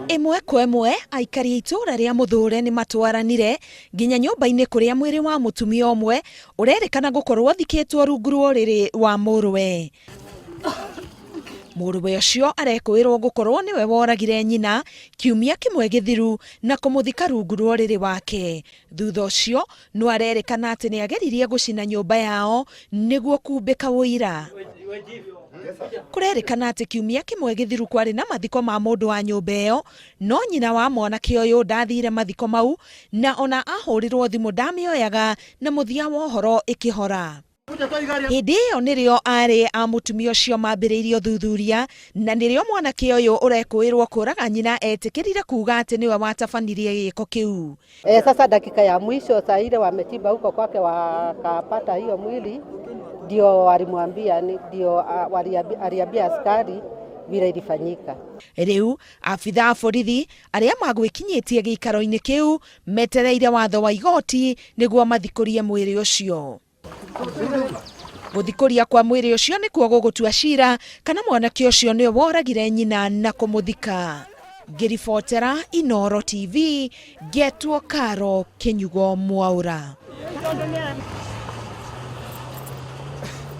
Ĩmwe kwa ĩmwe aikari a itũũra rĩa Mũthũre nĩ matwaranire nginya nyũmba-inĩ kũrĩa mwĩrĩ wa mũtumia ũmwe ũrerĩkana gũkorwo ũthikĩtwo rungu rwa ũrĩrĩ wa mũrũwe. Mũrũwe ũcio arekũĩrwo gũkorwo nĩwe woragire nyina kiumia kĩmwe gĩthiru na kũmũthika rungu rwa ũrĩrĩ wake. Thutha ũcio no arerĩkana atĩ nĩ ageririe gũcina nyũmba yao nĩguo kumbĩka ũira. Kũrerĩkana atĩ kiumia kĩmwe gĩthiru kwarĩ na mathiko ma mũndũ wa nyũmba ĩyo, no nyina wa mwanake ũyũ ndathire mathiko mau na ona ahũrĩrwo thimũ ndamĩoyaga na mũthia wa ũhoro ĩkĩhora. Hĩndĩ ĩyo nĩrĩo aarĩ a mũtumia ũcio mambĩrĩirie ũthuthuria na nĩrĩo mwanake ũyũ ũrekũĩrwo kũraga nyina etĩkĩrire kuga atĩ nĩwe watabanirie gĩko kĩu. E, sasa dakika ya mwisho saa ile wamechimba huko kwake wakapata hiyo mwili, ndio walimwambia, ndio aliambia askari vile ilifanyika. Rĩu abitha a borithi arĩa magwĩkinyĩtie gĩikaro-inĩ kĩu metereire watho wa igoti nĩguo mathikũrie mwĩrĩ ũcio. Gũthikũria kwa mwĩrĩ ũcio nĩkuo gũgũtua cira kana mwanake ũcio nĩwe woragire nyina na kũmũthika. Ngĩribotera Inooro TV, ngetwo Karo Kĩnyugo Mwaũra.